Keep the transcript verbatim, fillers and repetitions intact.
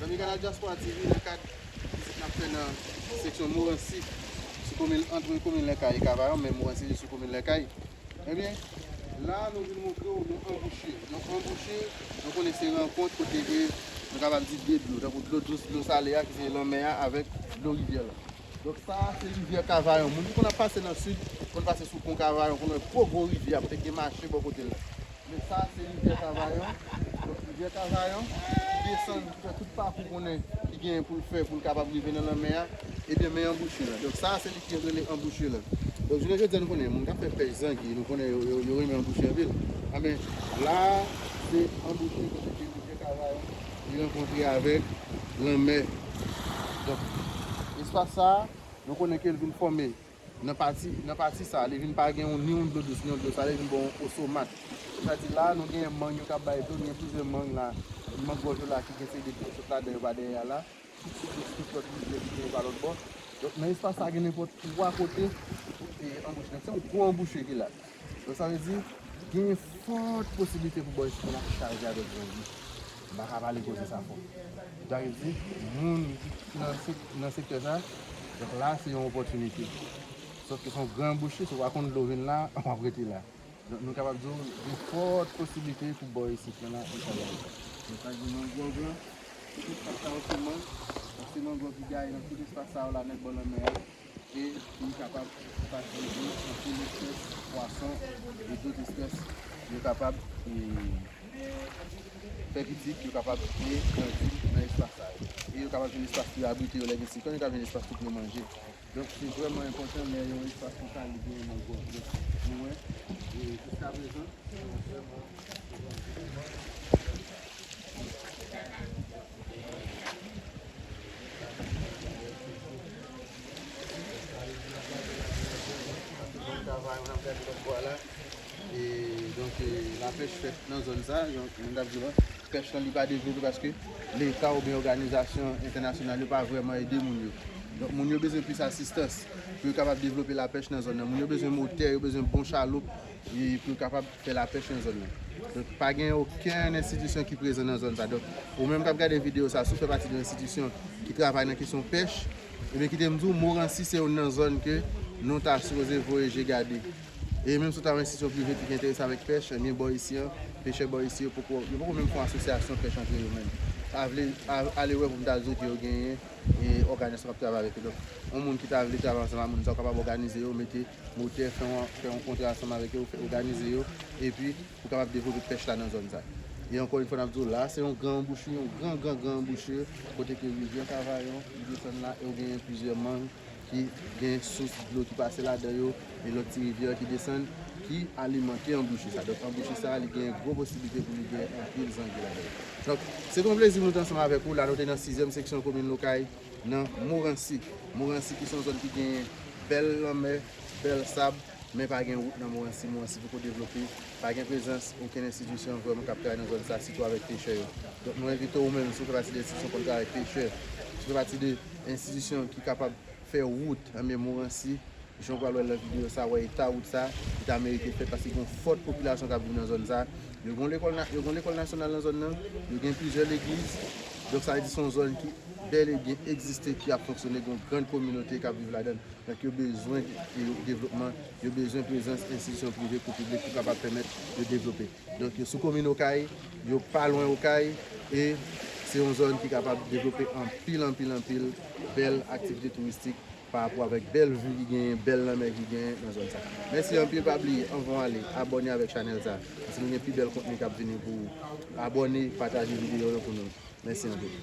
Legal Diaspora T V nan kad vizit n ap fè nan seksyon Moransi, sou komin, ant komin Lèkay e Kavayon, men Moransi se sou komin Lèkay. Ebyen, la nou vin montre w yon anbouchi. Yon anbouchi, nou konnen se rankont kote ke nou kapab di de dlo, tankou dlo dous, dlo sale a, ki se lanmè a, avèk dlo rivyè la. Donk, sa a se rivyè Kavayon. Moun ki konn ap pase nan sid, konn pase sou pon Kavayon, konn wè gwo gwo rivyè ap pete mache bò kote l la. Men sa a se rivyè Kavayon. Donk, rivyè Kavayon, ki desann, ki fè tout pakou konnen ki genyen pou l fè, pou l kapab rive nan lanmè a, ebyen, men anbouchi la. Donk, sa a se li ki rele anbouchi la. Donk, jounen jodi a, nou konnen, moun k ap fè pèch zangi, nou konnen yo, yo, yo renmen anbouchi anpil. Anben, la a, se anbouchi, kote ke rivyè Kavayon, li rankontre avèk lanmè. Donk, espas sa a, nou konnen ke l vin fòme nan pati, nan pati sa a, li vin pa gen yon, ni yon dlo dous, ni yon dlo sale, li vin ba w yon osomat. Sètadi la, nou gen mang yo k ap bay dlo, nou gen plizyè mang la, mang wòch yo la ki gen seri de dlo sot ladan yo pa dèyè a la, tout, tout, tout lòt rivyè ki genyen pa lòt bò. Donk, nan espas sa a, gen nenpòt twa kote, e, anbouchi. Donk, se yon gwo anbouchi ki la. Donk, sa vle di, gen fòt posiblite pou bò isit la chaje avèk zangi. M pa ka pale koze sa fò. Sa vle di, moun ki nan sek-, nan sektè sa, donk la, se yon opòtinite. Sòf ke se yon gran anbouchi, si w pa konn dlo vin la, w ap rete la. Donk, nou kapab di w, gen fòt posiblite pou bò isit la, la, li chaje avèk. Donk, sa vle di, mangròv lan, tout sa, sa yo se mang, se mangròv ki gaye nan tout espas sa yo la, nèt bò lanmè a. E pou l kapab fasilite anpil espès pwason e dòt espès yo kapab, e, fè pitit, yo kapab, e, grandi nan espas sa yo. E yo kapab vin espas pou yo abrite yo, lè gen siklòn, yo kapab vin espas tou pou yo manje. Donk, se vrèman enpòtan lè yon espas konsa li genyen mangròv. Donk, nou wè, e, jiskaprezan, Travay, nou ap gade lòt bò a la. E, donk, e, lapèch fèt nan zòn sa, jan moun t ap di la. Pèch lan, li pa devlope paske Leta oubyen òganizasyon entènasyonal yo pa vrèman ede moun yo. Donk, moun yo bezwen plis asistans pou yo kapab devlope lapèch nan zòn nan. Moun yo bezwen motè, yo bezwen bon chaloup, e pou yo kapab fè lapèch nan zòn nan. Donk, pa gen okenn enstitisyon ki prezan nan zòn sa. Donk, ou menm k ap gade videyo sa, si w fè pati de yon enstitisyon ki travay nan kesyon pèch, ebyen, kite m di w, Moransi se youn nan zòn ke nou ta sipoze voye je gade. E menm si w ta yon enstitisyon prive ki enterese avèk pèch, ebyen, bò isi an, pechè bò isi yo poko, yo poko menm fè yon asosyasyon pèch antre yo menm. A vle, a, ale wè pou m ta di w ke yo genyen e òganizasyon k ap travay avèk yo. Donk, yon moun ki ta vle travay ansanm ak moun sa, w kapab òganize yo, mete motè, fè yon, fè yon kontra ansanm avèk yo, fè òganize yo, epi pou kapab devlope pèch la nan zòn sa. E ankò yon fwa, n ap di w la, se yon gran anbouchi, yon gran, gran, gran anbouchi, kote ke rivyè Kavayon, li desann la, e w genyen plizyè mang ki gen sous dlo ki pase ladan yo, e lòt ti rivyè ki desann, ki alimante anbouchi sa. Donk, anbouchi sa, li gen gwo posiblite pou li gen anpil zangi ladan l. Donk, se te yon plezi pou nou te ansanm avèk ou. La, nou te nan sizyèm seksyon komin Lokay, nan Moransi. Moransi ki se yon zòn ki gen bèl lanmè, bèl sab, men pa gen wout nan Moransi. Moransi poko devlope, pa gen prezans okenn enstitisyon vrèman k ap travay nan zòn sa, sitou avèk pechè yo. Donk, nou envite w menm, si w fè pati de enstitisyon k ap travay avèk pechè, si w fè pati de enstitisyon ki kapab fè wout, anben, Moransi, jan w pral wè l nan videyo sa, wè eta wout sa, li ta merite fèt paske gen yon fòt popilasyon k ap viv nan zòn sa. Yo gen lekòl na-, yo gen lekòl nasyonal nan zòn nan, yo gen plizyè legliz. Donk, sa vle di se yon zòn ki bèl e byen egziste, ki ap fonksyone, gen yon grann kominote k ap viv ladan l. Donk, yo bezwen de-, de-, devlopman, yo bezwen prezans enstitisyon prive kou piblik pou kapab pèmèt yo devlope. Donk, yo sou komin Okay, yo pa lwen Okay, e se yon zòn ki kapab devlope anpil, anpil, anpil bèl aktivite touristik pa rapò avèk bèl vi ki genyen, bèl lanmè ki genyen nan zòn sa. Mèsi anpil, pa bliye, anvan w ale, abòne avèk chanèl sa. Paske nou gen pi bèl kontni k ap vini pou ou. Abòne, pataje videyo yo pou nou. Mèsi anpil.